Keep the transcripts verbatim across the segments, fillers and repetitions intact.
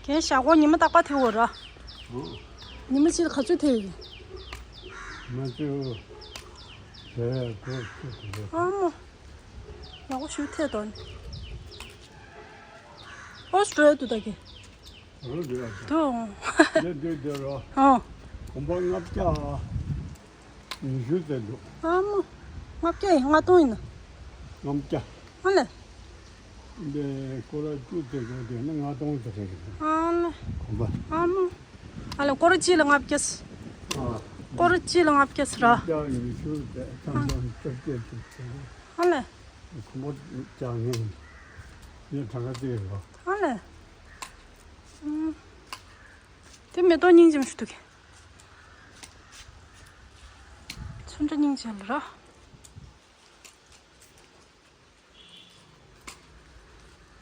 ཁྱེད་ཞག་གོ་ཉི་མ་རྟག་པར་ཐེབས་འོ་ར། ཨོ། ཉི་མ་གཅིག་ག་ཚོད་ཐེབས་ཡོད། མ་ཚོད་བྱས་གོ་ཚོད་དེ། ཨ་མོ། ཡག་པོ་ཞིག་ཐེབས་འདུག་ནི། ཨོ་སི་ཊོ་ལི་ཡ་དུ་ད་གི། རོ་འདི་ཡ་དུ། འདི་འདི་འདི་རོ། ཨོ། གོམ་པ་ལྔ་བརྒྱ། ཉི་ཤུ་ཙམ་འདུག་ཨ་མོ། ལྔ་བརྒྱ་ཡིན་ལྔ་སྟོང་ཡིན་ན། ལྔ་བརྒྱ། ཨ་ལེ། འདི་སྐོར་ར་བཅུ་ཙམ་འདུག་དེ་ནི་ལྔ་སྟོང་ཙམ་རེད། ཨ་ལེ། གོམ་པ། ཨ་མོ། ཨ་ལེ་སྐོར་ར་གཅིག་ལ་ལྔ་བརྒྱ་ཟེར། ཨ། སྐོར་ར་གཅིག་ལ་ལྔ་བརྒྱ་ཟེར་ར། ལྔ་བརྒྱ་ཉི་ཤུ་ཙམ་ཐམ་ཐམ་བཅོ་བརྒྱད་ཙམ་ཟེར། ཨ་ལེ། གོམ་པ་རྒྱག་ངེས་ངས་གྲངས་ཀ་བརྩིས་རོགས། ཨ་ལེ། ཨུམ། དེ་མེ་ཏོག་སྙིང་རྗེ་མོ་ཞིག་འདུག་གི། ཚོན་ཁྲ་སྙིང་རྗེ་ལ་ར།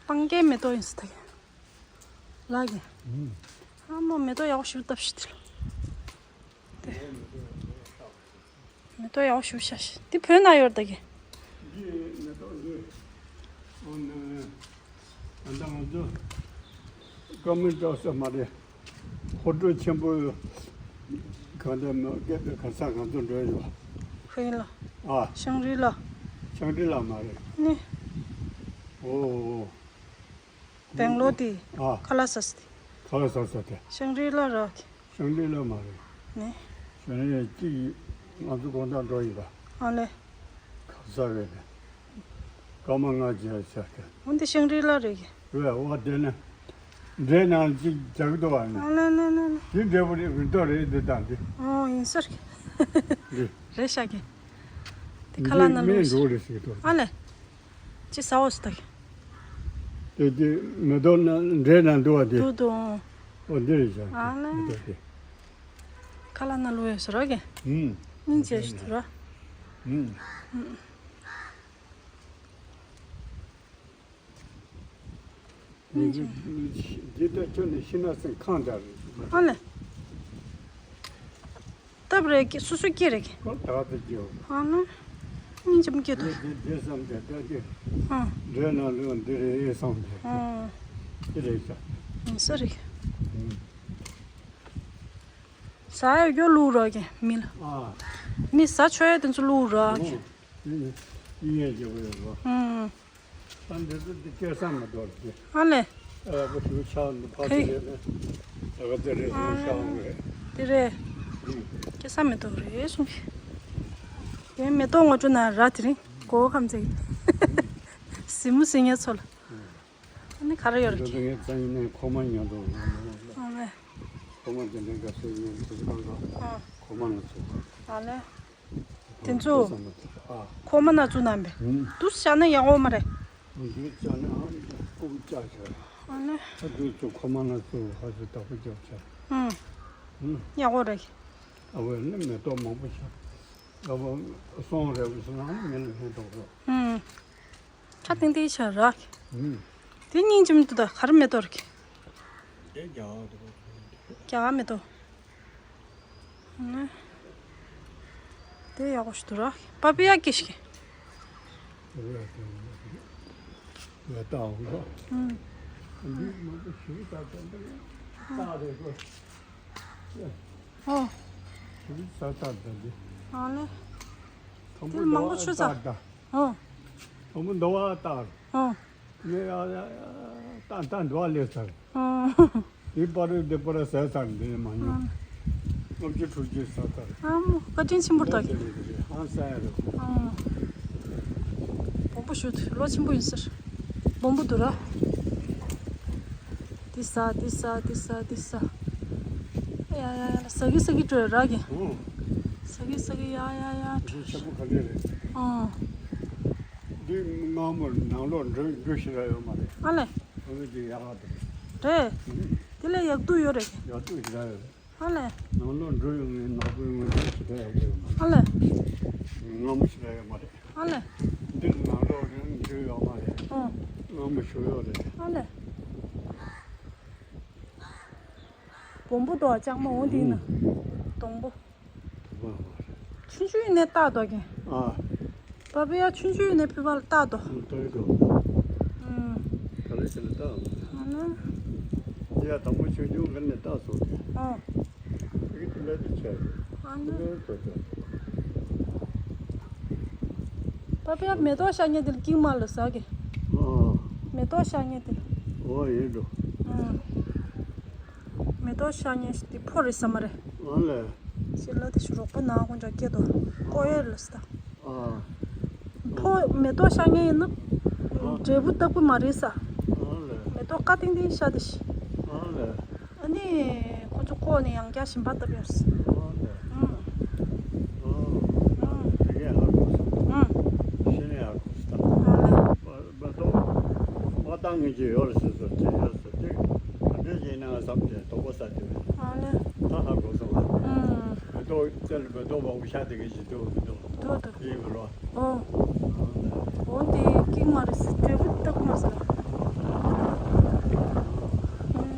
སྤང་རྒྱན་མེ་ཏོག་ཡིན་ས་ད་གི། ལགས་གི། ཨུམ། ཨ་མོ་མེ་ཏོག་ཡག་པོ་ཞིག་བཏབ་ཤིག་དེ་ལ། དེ། མེ་ཏོག་ཡག་པོ་ཞིག་ཤ་ཤ། དེ་བོད་ན་ཡོད་ད་གི། འདི་མེ་ཏོག་འདི། ཨོ་ནི། ད་ལྟ་ང་ཚོ་ཀ་མེལ་ཏོག་ས་མ་རེད། ཧོ་ཀྲུའུ་ཆེན་པོ་གང་འདྲ་མ་སྐད་པའི་ག་ས་ང་ཚོ་འགྲོ་ཡོད། ཧྥེ་ལ། ཨ། ཤང་རི་ལ། ཤང་རི་ལ་མ་རེད། ནི། ཨོ། ཨོ། སྦེང་ལོར་དེ། ཨ། ཁ་ལ་ས་ས་དེ། ཁ་ལ་ས་ས་དེ། ཤང་རི་ལ་ར། ཤང་རི་ལ་མ་རེད། ནི། ཤང་རི་ལ་གཅིག་ང་ཚོ་དགོང་དག་འགྲོ་ཡིན་པ། ཨ་ལེ། ཁ་ས་རེད་དེ། སྐར་མ་ལྔ་བརྒྱ་ཤར་དེ། འོན་ཏེ་ཤང་རི་ལ་རེད་གི། རེད་བ་དེ་ནི། འདྲེ་ནང་གཅིག་རྒྱག་འདུག་བ་ནི། ཨ་ལེ་ལེ་ལེ་ལེ། དེ་འདྲ་པོ་རེད་མི་འདུག་རེད་འདི་དང་འདི། ཨོ་ཡིན་ས་རེད། འདི། རེད་ཤག་གི། དེ་ཁ་ལག་ན་ལུག་མེད་འགྲོ་རེད་ཟེར་གི་འདུག་ཨ་ལེ། ཅི་ཟ་འོ་ཟེར་ད་གི། དེ་དེ་མེ་ཏོག་ན་འདྲེ་ན་འདུག་བ་དེ། འདུག་འདུག་ཨོ་འདི་རེད་ཤག་ཨ་ལེ། མེ་ཏོག་དེ། ཁ་ལག་ན་ལུག་ཡོད་ཟེར་ར་གི། ཨུམ། སྙིང་རྗེ་ཞིག་འདུག་ར། ཨུམ། ཨུམ། འདི་ལྟར་ཁྱོད་ནི་ཤི་ན་སེམས་ཁང་འདྲ་རེད། ཨ་ལེ། སྟབས་རེད་ཀྱི་སོ་སོ་སྐྱེ་རེད་ཀྱི། ཁོ་ད་ལྟ་སྐྱེ་བ། ཨ་ལེ། སྙིང་རྗེ་མོ་སྐྱེ་འདུག་འདི་འདི་བསམ་སྟེ་ད་ཀྱེ། ཨ། འདྲེ་ན་ལོ་འདི་རེད་བསམ་སྟེ། ཨ། འདི་རེད་ཤག་ཡིན་ས་རེད། ཨུམ། ཟ་ཡ་ཡོད་བླུགས་རོགས་ཀྱི་མི་ལ། ཨ། མི་ཟ་ཆོག་ཡ་དེ་ཚོ་བླུགས་རོགས་ཀྱི། ཨོ། ཡིན་ཡིན་ཡིན་ཡིན་རྒྱལ་པོ་ཡོད་རོགས། ཨུམ། ད་འདི་ཚོ་འདི་སྐྱེ་ས་མི་འདུག་རྒྱུ། ཨ་ལེ། ཨ་ཡག་པོ་ཞིག་ཆགས་འདུག་ཕ་ཚོ་རེད་ནས། ད་ག་ཚོད་རེད་ཨ་ཟེར་ཤག་འོང་རེད། དེ་རེད། ཨུམ། སྐྱེ་ས་མི་འདུག་རེད་གསུངས་ཤིག་དེ་མེ་ཏོག་ངོ་སྤྲོད་ན་ར་དེ་རིང་གོ་ཁམས་ཚེ་གཟིགས་མོ་གཟིགས་མཁན་ཚོ་ལ། ཨུམ། ཨ་ནི་ག་རེ་ཡོད་རེད། འདི་ངས་རྩ་ཡིན་ནས་ཁོག་མ་ཉོ་འདུག་ཨ་ལེ། ཁོག་མ་དེ་འདྲའི་དགའ་སོ་ཡིན་དུས་གང་ག་ཨ། ཁོག་མ་ལ་ཚུགས། ཨ་ལེ། དེ་ཚོ་ཨ། ཁོག་མ་ན་ཚུགས་ན་བས། ཨུམ། དུ་བཞག་ན་ཡག་པོ་མ་རེད། འདི་བྱས་ན་ཨ་ནི་ཀུ་ཀུ་བཅག་བྱས། ཨ་ལེ། ཨ་འདི་ཚོ་ཁོག་མ་ན་ཚུགས་ཧ་ཅང་དག་པོ་རྒྱབ་བྱས། ཨུམ། ཨུམ། ཡག་པོ་རེད། ཨ་བས་ནི་མེ་ཏོག་མང་པོ་ཤར། ཨ་བ་སོང་རེད་བས་སོང་ན་ནི་མི་ལ་ཕན་ཐོགས་རོགས། ཨུམ། ཁྲ་ཏིང་ཏིང་ཆགས་ར། ཨུམ། དེ་སྙིང་རྗེ་མོ་འདུག་ད་ག་རེ་མེ་ཏོག་རེད། དེ་རྒྱ་གར་འདུག་རྒྱ་གར་མེ་ཏོག་ཨུམ། དེ་ཡག་པོ་ཞིག་འདུག་ར། པ་པི་ཡ་སྐྱེས་ཤིག་ལ་བཏགས་འོང་ལ། ཨུམ། འདི་མ་གཏོགས་ཞིག་བཏགས་ད་འདི་བཏགས་རེད་གོ། ཨོ། ཞིག་ས་བཏགས་ད་འདི། ཨ་ལེ། དང་པོ་དེ་མང་པོ་འདི་ཆུ་ཚ། བཏགས་ད། ཨོ། དང་པོ་འདི་བ་བཏགས། ཨོ། ནི་ཡ་ཡ་ཡ་ཏན་ཏན་འགྲོ་བ་ལས་ཚར། ཨང་། དེ་པར་དེ་པར་ཟས་ཚར་འདི་མ་ཉོ། ཨང་། ལྔ་བཅུ་དྲུག་ཅུ་ཟས་ཚར། ཨང་། བཀའ་དྲིན་ཆེན་པོ་དག་གི། ཧང་སང་ཡ་རེད། ཨང་། སྦོམ་པོ་ཞུ་ལོ་ཆེན་པོ་ཡིན་ཟེར། སྦོམ་པོ་འདུག་ར། དེ་ཟ་དེ་ཟ་དེ་ཟ་དེ་ཟ། ཡ་ཡ་ཡ་ཟ་གི་ཟ་གི་འགྲོ་ར་གི། ཨང་། ཟ་གི་ཟ་གི་ཡ་ཡ་ཡ་འགྲོ། དེ་ཆེན་པོ་ག་འདྲ་རེད། ཨང་། འདི་སྔ་མོར་ནང་ལོགས་འགྲོ་འགྲོ་ཤི་ར་ཡོད་མ་རེད། ཨ་ལེ། ཨ་ལེ་འདི་ཡག་ག་འདུག་རེད། ཨུ། དེ་ལས་ཡག་སྡུག་ཡོད་རེད། ཡག་སྡུག་ཞེ་དྲག་ཡོད་རེད། ཨ་ལེ། ནང་ལོགས་འགྲོ་ཡོང་ངས་ནག་པོའི་ངོས་འཛིན་ཞེ་དྲག་ཡག་པོ་ཡོད་མ་རེད། ཨ་ལེ། སྔ་མོ་ཞེ་དྲག་ཡོད་མ་རེད། ཨ་ལེ། འདིར་ནང་ལོགས་རང་འགྲོ་ཡོད་མ་རེད། ཨོ། སྔ་མོ་ཞོ་ཡོད་རེད། ཨ་ལེ། སྦོམ་པོ་དོ་ལྕང་མ་འོང་དེ་ཡིན་ན། སྡོང་པོ། ཆུང་ཆུང་ཡིན་ནའི་བཏགས་དོ་ཀྱེ། ཨ། པ་པི་ཡ་ཆུང་ཆུང་ཡིན་ནའི་ཕུད་པ་ལ་བཏགས་དོ། ཨུ། བཏགས་དོ། ཨུ། ག་ལེ་ཞིག་ལ་བཏགས། ཨ་ན། ཡ་དང་པོ་ཆུང་ཆུང་གི་ནས་བཏགས་སོང་སྟེ། ཨ། དེ་གི་དེ་ལ་དེ་ཆད་རེད། ཨ་ནི། དེ་ལ་དེ་ཆད་རེད། པ་པའི་མེ་ཏོག་ཤར་མཁན་དེ་ལ་ཀིང་མ་ལ་ཟ་གི། ཨ། མེ་ཏོག་ཤར་མཁན་དེ་ལ། ཨོ་ཡིན་འགྲོ། ཨ། མེ་ཏོག་ཤར་མཁན་ཞིག་དེ་ཕོ་རེད་ས་མ་རེད། ཨ་ལས། ཞིག་ལ་དེ་ཞིག་རོགས་པ་ནང་ཁོང་ཅག་སྐད་དོ། ཀོ་ཡེར་ལ་ཟ། ཨ། ཕོ་མེ་ཏོག་ཤར་མཁན་ཡིན་ན། ཨ། འབྲས་བུ་ལྟ་བུ་མ་རེད་ས། ཨ་ལས། མེ་ཏོག་ཀ་ཏིང་ཏིང་ཤར་དེ་ཤི། ཨ་ལས། ཨ་ནི་ཁོ་ཚོ་ཁོག་ནས་ཡང་བསྐྱར་ཞིམ་པ་བཏབ་ཡོད་ས། ཨ་ལས། ཨང་། ཨ། དེ་གས་ཧ་གོ་སོང་། ཨང་། ཤེས་ནས་ཧ་གོ་སོང་། ཨ་ལས། མེ་ཏོག་མ་བཏང་ངེས་ཀྱི་ཡོད་རེད་ཟེར་སོང་། དེ་ཡོད་ས་དེ་ག་འདྲ་ཡིན་ན་བསམ་སྟེ་དོགས་པ་ཟ་དེ་རེད། ཨ་ལས། ད་ཧ་གོ་སོང་། ཨང་། མེ་ཏོག་དེ་ལ་མེ་ཏོག་མང་པོ་ཤར་དེ་གས་ཞིག་འདུག་མི་འདུག་འདུག་འདུག་ཡིན་མི་རོ། ཨོ། འོན་ཏེ་ཀིང་མ་རེད་ཟེར། འབྲས་བུ་ལྟ་བུ་མ་ཟེར། ཨུམ།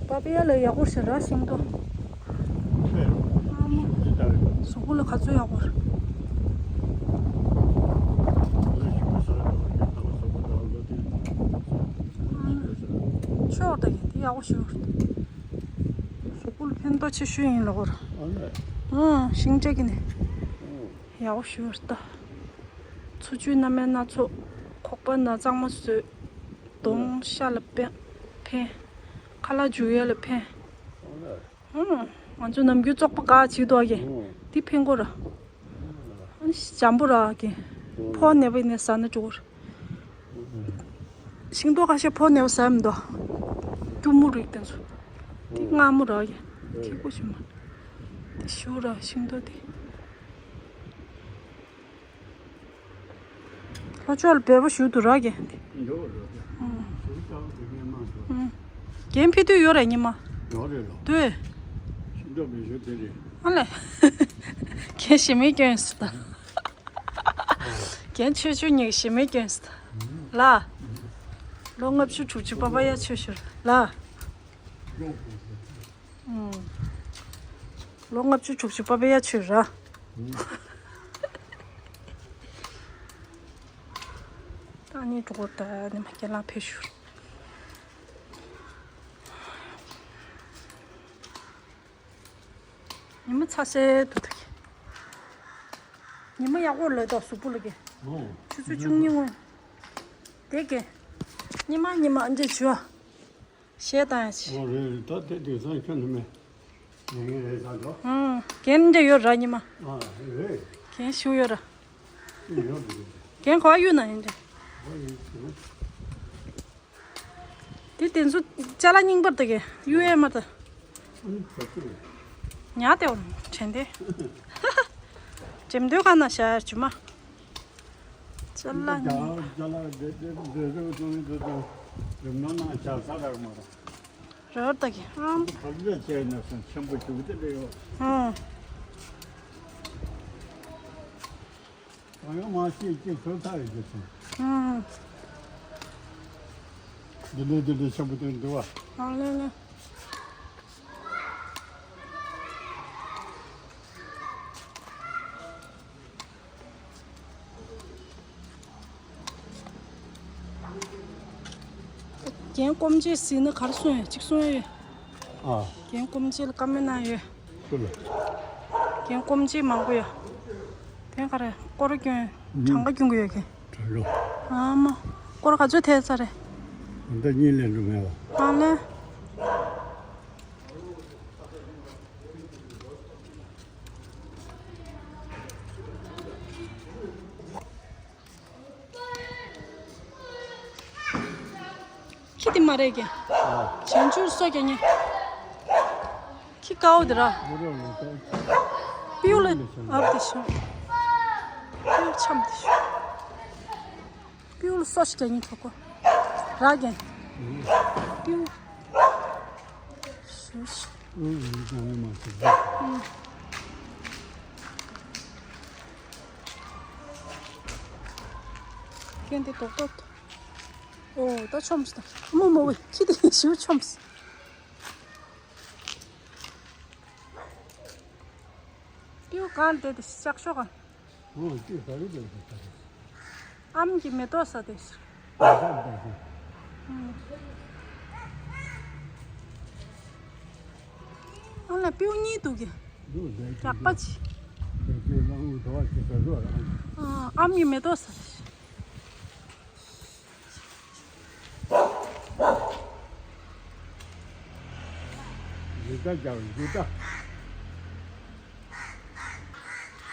པ་པི་ཡ་ལ་ཡག་པོ་ཞེ་དྲག་ཤིང་ཏོག་གཟུགས་པོ་ལ་ག་ཚོད་ཡག་པོ་རེད། ཆོག་ད་ཡིན་དེ་ཡག་པོ་ཞིག་རེད། གཟུགས་པོ་ལ་ཕན་ཐོགས་ཆེ་ཤོས་ཡིན་ལ་གོ་ར། ཨང་། ཤིང་འབྲས་ཀྱི་ནི། ཡག་པོ་ཞུ་བར་ལྟ། འཚོ་བཅུད་སྣ་མིན་སྣ་ཚོགས། ཁོག་པ་ན་གཙང་མ་བཟོས། གདོང་ཤ་ལ་ཕན། ཕན། ཁ་ལག་འཇུ་ཡས་ལ་ཕན། ཨང་། ང་ཚོ་ནམ་རྒྱུན་བཙོག་པ་ག་བྱེད་དོ་གི། འདི་ཕན་གོ་ར། ཨ་ནི་འཇམ་པོ་ར་གི། ཕོ་ནེ་བའི་ནས་ཟ་ན་འགྲོ་གི་ར། ཤིང་ཏོག་ཁ་ཤས་ཕོ་ནེ་བ་ཟ་མི་འདུག་སྐྱུར་མོ་རིགས་དེ་ཚོ། འདི་མངར་མོ་ར་གི། ཐིག་པོ་ཞིག་མ། འདི་ཞུ་ར་ཤིང་ཏོག་འདི། ལྷོ་ཕྱོགས་ལ་བལ་པོ་ཞུ་དུ་ར་གི། འགྲོ་རོགས། ཨང་། ཞུ་ལྟ་བུ་དེ་ངས་མ་ཐོས། ཨང་། རྒན་ཕེབས་དུས་ཡོད་རེད་ཉི་མ། ཡོད་རེད་ལོ། དུས། ཤིང་ཏོག་མི་ཞུ་དེ་རེད། ཨ་ལས། རྒན་ཞི་མི་སྐྱོན་སུ་ད། རྒན་ཆོས་ཆོས་ཉིད་ཞི་མི་སྐྱོན་སུ་ད། ལ། ལོ་ལྔ་བཅུ་དྲུག་ཅུ་པ་པ་ཡ་ཆོས་ཞུ་ལ། ཨང་། ལོ་ལྔ་བཅུ་དྲུག་ཅུ་པ་པ་ཡ་ཆོས་ར། ད་ནི་འགྲོ་གོ་ད་ནི་མ་སྐྱེ་ལང་ཕེ་ཤུར། ཉི་མ་ཚ་སེ་འདུག་ད་གི། ཉི་མ་ཡག་པོ་ལོས་ཏོག་གཟུགས་པོ་ལ་གི། ཆུ་ཚོད་བཅུ་གཉིས་སྔོན། དེ་གི། ཉི་མ་ཉི་མ་འདྲེ་བྱུ་བ། གཞས་བཏང་ཡ་ཆེ། ཨོ་རེད་རེད། ད་དེ་དུས་སང་ཁྱོད་ནི་མེད། ཡིན་ངེས་རེད་ཟ་འགྲོ། ཨང་། རྒན་འདྲ་ཡོད་ར་ཉི་མ། ཨ་རེད། རྒན་ཞུ་ཡོད་ར། ཡོད་རེད། རྒན་གོ་གཡུ་ན་ཡིན་འདྲ། ཨོ་ཡིན་ཡིན། དེ་དེ་ཚོ་ཅ་ལག་རྙིང་པར་དེ་གས་གཡུ་ཨེ་མ་ད། ཨ་ནི་ད་ཅི་རེད། ཉ་དེ་འོ་དྲན་དེ། འགྲེམས་སྟོན་ཁང་ན་བཞག་ཡར་ཇུ་མ། ཅ་ལག་རྙིང་པ། ཅ་ལག་དེ་དེ་དེ་ཚོ་ཚོ་ཚོ་ཚོ་རིམ་ནང་ན་བཞག་ས་རག་མ་རེད། རོར་ད་གི་ཨང་། བག་ལེབ་བྱས་ན་སང་ཆེན་པོ་བྱུག་དེ་འདྲ་ཡོད། ཨང་། གང་ཡང་མ་ཤེས་ཀྱི་ཚོད་ལྟ་ཡོད་ཀྱི་སོང་། ཨང་། འདི་འདྲ་འདི་འདྲ་ཆེན་པོ་དེ་འདུག་བ། ཨང་ལེ་ལེ། རྒན་སྐོམ་རྗེས་ཟིན་ན་ག་རེ་གསུང་ཡོད་ཅིག་གསུང་ཡོད། ཨ། རྒན་སྐོམ་རྗེས་ལ་བཀའ་མོལ་གནང་ཡོད། སུ་ལ། རྒན་སྐོམ་རྗེས་མང་པོ་ཡོད། དེ་ག་རེ་སྐོར་སྐྱོན་གྲངས་ཀ་སྐྱོན་གི་ཡོད་གི། གྲངས་ཀ། ཨ་མ། སྐོར་ག་ཚོད་ཐེབས་ཚར་རེད། ད་གཉིས་ལས་འགྲོ་མེད་བ། ཨ་ལེ། ཁྱི་དེ་མ་རེད་ཀྱི། བྱང་ཆུབ་སོ་རྒྱག་ཉེ། ཁྱི་དཀར་པོ་དེ་ར། པིའུ་ལ་ཨབ་དེ་ཤོ། པིའུ་ཆམ་དེ་ཤོ། པིའུ་ལ་སོ་ཞིག་རྒྱག་ཉེ་གྲོགས་པོ། ར་རྒན། པིའུ། ཞུ་ཞུ། ཁྱེད་འདི་ཏོག་ཏོག་ཏོ། ཨོ་ད་ཆོམས་ད། མོ་མོ་བས་ཁྱི་དེ་ཞིའུ་ཆོམས། ཏིའུ་གང་དེ་དེ་ལྕགས་ཤོག་ག། ཨོ་ཏིའུ་ག་རེ་དེ་དེ་ག་རེ། ཨམ་གྱི་མེ་ཏོག་ས་དེ། ཨ་ད་ད་ད། ཨུམ། ལ་སྤྲེའུ་གཉིས་འདུག་གི། རྒྱགས་པ་ཅིག། ཨ་ཨམ་གྱི་མེ་ཏོག་ཟ།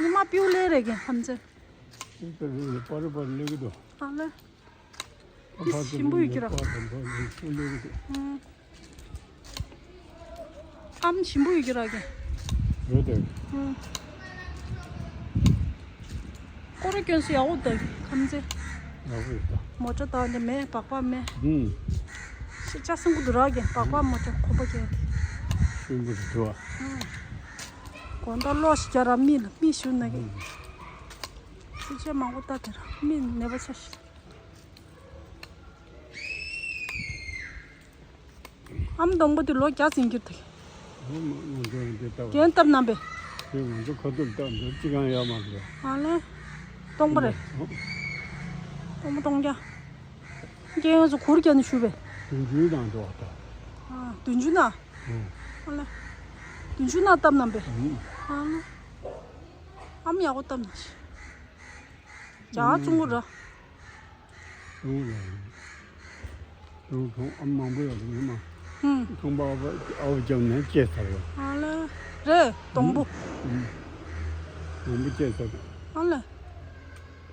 ཉི་མ་སྤྲེའུ་ལས་རེད་གི་ཧམ་ཚེ། ཨ་ལེ། འདི་ཞིམ་པོ་ཡོད་ཀྱི་ར། ཨམ་ཞིམ་པོ་ཡོད་ཀྱི་ར་གི། ཡོད་དེ། ཀོ་ར་སྐྱོན་སུ་ཡག་པོ་འདུག་ཁམ་ཚེ། ཡག་པོ་ཡོད་ད། མོ་ཊ་དང་འདི་མེད་སྦག་སྦག་མེད། ཤི་ཆ་སིང་གུ་འདུག་ར་གི་སྦག་སྦག་མོ་ཊ་ཁོ་པ་གི། སིང་གུ་འདུག་བ། དགོང་དག་གློག་ཞིག་རྒྱག་ར་མི་ལ་མི་ཞུ་ན་གི། ཤི་ཆ་མང་པོ་ལྟ་དེ་ར་མི་ནད་པ་ཆ་ཞིག་ཨམ་སྡོང་པོ་དེ་ལོ་བརྒྱ་ཟིན་གྱུར་ཏེ། ང་ཚོ་འདི་ལྟ་བ། རྒན་བཏབ་གནང་པས། དེ་ང་ཚོ་ཁ་ཐུག་ལྟ་འདི་ཅི་གང་ཡག་མ་རེད། ཨ་ལེ། སྟོང་པ་རེད། སྟོང་པ་སྟོང་རྒྱ། རྒན་ང་ཚོ་གུར་རྒྱག་ནས་ཞུ་བས། བདུན་ཅུའི་ནང་འགྲོ་བ་ད། ཨ་བདུན་ཅུ་ན། ཨ་ལེ། བདུན་ཅུ་ན་བཏབ་གནང་པས། ཨ་ལེ། ཨམ་ཡག་པོ་བཏབ་གནང་ཞིག་ཇ་ཙུང་གུ་ར། ཙུང་ར། ཙུང་ཁོང་ཨ་མ་མང་པོ་ཡོད་ནི་མ། ཧུམ། ཁང་པ་ཨ་བ་ཨ་བ་རྒྱབ་ནས་སྐྱེས་ཚར་ཡོད། ཨ་ལེ། རེད་སྡོང་པོ། ཧུམ། མང་པོ་སྐྱེས་ཚར། ཨ་ལེ།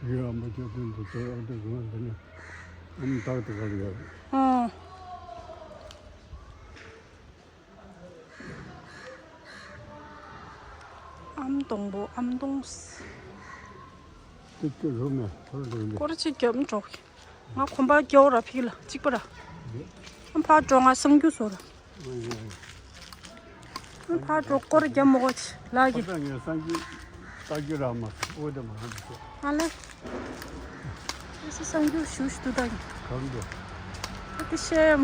རི་ཨ་མ་ཁྱོད་ཀུན་ཏུ་དོ་ཨ་དོ་གང་དུ་ནི་ཨ་མ་ཏག་ཏག་ག་ཡོད། ཨ། ཨམ་སྡོང་པོ་ཨམ་སྡོང་། ཏིག་ཏིག་རུ་མེ་ཧོར་རུ་མེ། སྐོར་ཅིག་རྒྱབ་འགྲོ། ང་གོམ་པ་རྒྱག་ར་ཕིག་ལ་གཅིག་པ་ར། ཨམ་ཕར་འགྲོ་ང་སང་རྒྱུ་བཟོ་ར། ཨམ་ཕར་འགྲོ་སྐོར་རྒྱབ་མོ་གོ་ཅི་ལ་གི། ཁོ་ཚ་ངས་སང་རྒྱུ་ལྟ་རྒྱུ་ར་མ་སོང་ཨོ་དེ་མ་ར་མ་སོང་། ཨ་ལེ། ཨེ་སི་སང་རྒྱུ་ཞུ་ཞུ་དུ་ད་གི། གང་འདུག་ཨ་དེ་ཤེས་མ།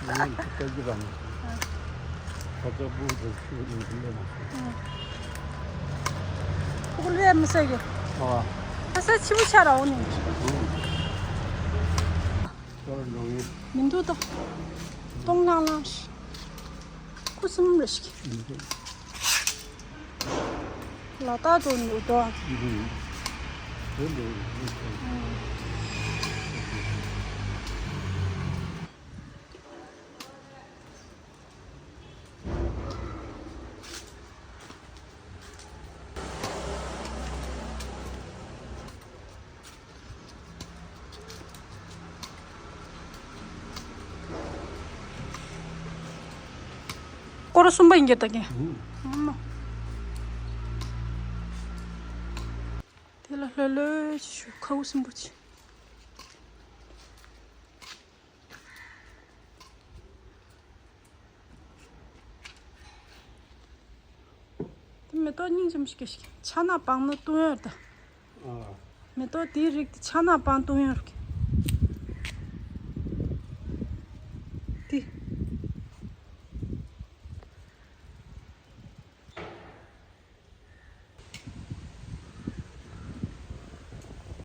ངས་ལྟ་རྒྱུ་ར་མ་སོང་། ཁ་ཚ་བུ་དང་ཤུ་ནི་ལས་མ་སོང་། ཕུག་ལས་མི་ཟེར་གི། ཨ། ཁ་ས་ཆི་མོ་ཆ་ར་འོ་ནི། ཨུ། ཁོ་ར་འགྲོ་ངེས། མི་འདུག་ད། གཏོང་ནང་ལངས་ཤིག་ཁུ་སིམ་རེ་ཞིག་ལ་ད་དོ་ནུ་དོ། སྐོར་གསུམ་པ་ཡིན་གྱི་ད་གིན། ཨ་མ། དེ་ལ་ལྷོད་ལྷོད་ཅིག་ཞུ་ཁའུ་སིམ་པོ་ཅིག་དེ་མེ་ཏོག་སྙིང་རྗེ་མོ་ཞིག་ཞིག་ཆ་ན་སྤང་ནི་བཏུང་ཡོད་ད། ཨ། མེ་ཏོག་དེའི་རིགས་དེ་ཆ་ན་སྤང་བཏུང་ཡོད་རེད། དེ།